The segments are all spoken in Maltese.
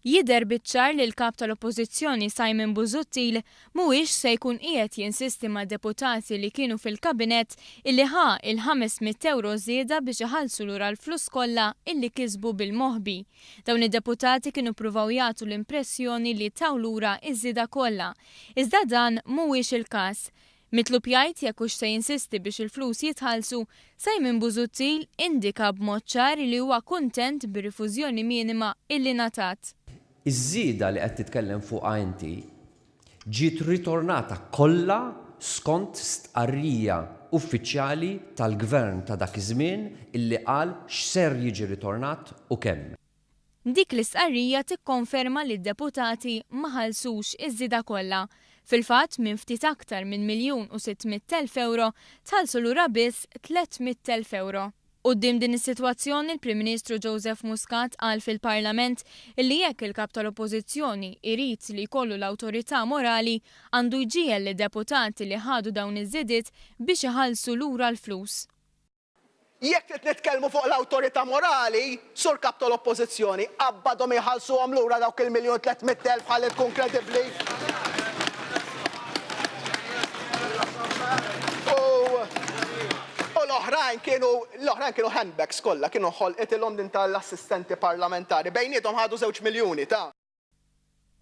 Jidher biċ-ċar li l-Kap tal-Oppożizzjoni Simon Busuttil mhuwiex se jkun qiegħed jinsisti mad-deputati li kienu fil-Kabinett illi ħa il-500 ewro żieda biex iħallsu lura l-flus kollha illi kisbu bil-moħbi. Dawn id-deputati kienu ppruvaw jagħtu l-impressjoni li taw lura ż-żieda kollha. Iżda dan mhuwiex il-każ. Mitlub jgħid jekk hux se jinsisti biex il-flus jitħallsu, Simon Busuttil indika b'mod ċar li huwa kuntent bir-rifużjoni minima illi ngħatat. Iż-żieda li qed titkellem fuqha inti ġiet ritornata kollha skont stqarrija uffiċjali tal-Gvern ta' dak iż-żmien illi qal x'ser jiġi ritornat u kemm. Dik l-istqarrija tikkonferma li d-deputati ma ħallsux iż-żieda kollha. Fil-fatt, minn ftit aktar minn 1,600,000 ewro, tħallsu lura biss 300,000 ewro. Quddiem din is-sitwazzjoni, l-Prim Ministru Joseph Muscat qal fil-Parlament illi jekk il-Kap tal-Oppożizzjoni jrid li jkollu l-awtorità morali, għandu jġiegħel lid-deputati li ħadu dawn iż-żidiet biex iħallsu lura l-flus. Jekk trid nitkellmu fuq l-awtorità morali, Sur Kap tal-Oppożizzjoni, qabbadhom jħallsuhom lura dawk il-miljun 300,000 ħalli tkun kredibbli. U u l-oħrajn kienu l-oħrajn kienu handbags kollha, kienu ħolqitilhom din tal-assistenti parlamentari. Bejniethom ħadu żewġ miljuni ta'.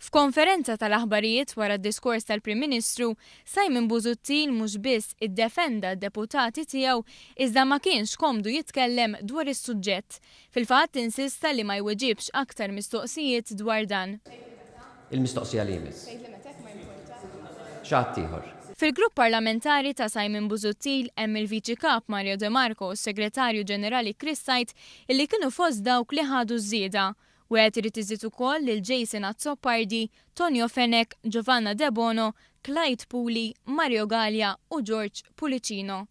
F'konferenza tal-aħbarijiet wara d-diskors tal-Prim Ministru, Simon Busuttil mhux biss iddefenda d-deputati tiegħu iżda ma kienx komdu jitkellem dwar is-suġġett. Fil-fatt insista li ma jweġibx aktar mistoqsijiet dwar dan. Il-mistoqsija li jmiss. Xi ħadd ieħor? Fil-grupp parlamentari ta' Simon Busuttil hemm il-Viċi Kap Mario De Marco u s-Segretarju Ġenerali Chris Said illi kienu fost dawk li ħadu ż-żieda. Wieħed irid iżid ukoll lil Jason Azzopardi, Tonio Fenech, Giovanna Debono, Clyde Puli, Mario Galea u George Pullicino.